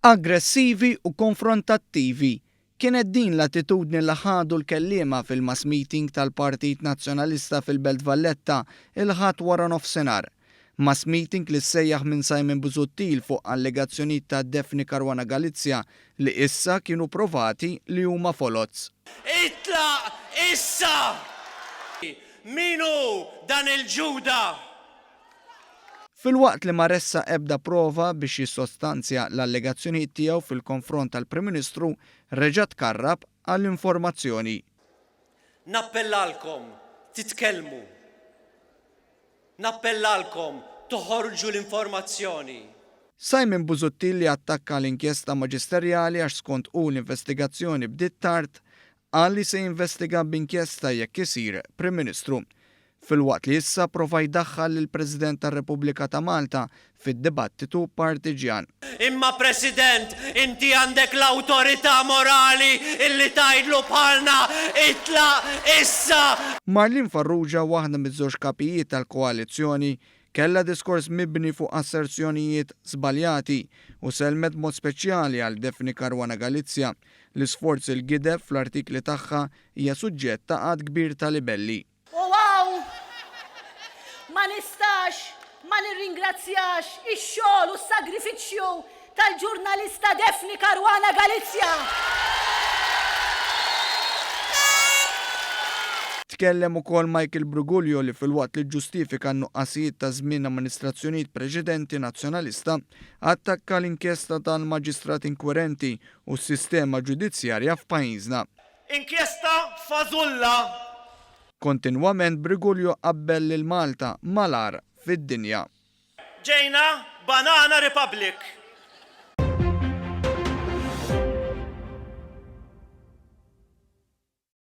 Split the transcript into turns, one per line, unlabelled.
Aggressivi u konfrontattivi, kienet din l-attitudni li ħadu l-kelliema fil-mass meeting tal-Partit Nazzjonalista fil-Belt Valletta il-Ħadd waranofsinhar. Mass meeting li ssejjaħ minn Simon Busuttil fuq allegazzjonijiet ta' Daphne Caruana Galizia li issa kienu provati li huma foloz.
Itlaq issa! Min hu dan il-Ġuda?
Filwaqt li ma ressaq ebda prova biex jissostanzja l-allegazzjonijiet tiegħu fil-konfront tal-Prim Ministru, reġa' tkarrab għall-informazzjoni.
Nappellalkom titkellmu. Nappellalkom toħorġu l-informazzjoni.
Simon Busuttil li attakka l-inkjesta maġisterjali għax skont hu l-investigazzjoni bdiet tard, Qal li se jinvestiga b'inkjesta jekk isir Prim Ministru. Filwaqt li issa prova jdaħħal lill-President tar-Repubblika ta' Malta fid-dibattitu partiġjan.
Imma President, inti għandek l-awtorità morali illi tgħidlu bħalna itlaq issa!
Marlene Farrugia, waħda miż-żewġ kapijiet tal-koalizzjoni, kellha diskors mibni fuq asserzjonijiet żbaljati u sellmet b'mod speċjali għal Daphne Caruana Galizia li sforz il-gideb fl-artikli tagħha hija suġġett ta' għadd kbir ta' libelli.
U hawn ma nistax ma nirringrazzjax ix-xogħol u s-sagrifiċċju tal-ġurnalista Daphne Caruana Galizia.
Tkellem ukoll Michael Briguglio li filwaqt li ġġustifika n-nuqqasijiet ta' żmien amministrazzjonijiet preċedenti Nazzjonalista, attakka l-inkjesta tal-Maġistrat inkwirenti u s-sistema ġudizzjarja f'pajjiżna.
Inkjesta fażulla!
Kontinwament Briguglio qabbel lil Malta mal-agħar fid-dinja.
Ġejna banana republic.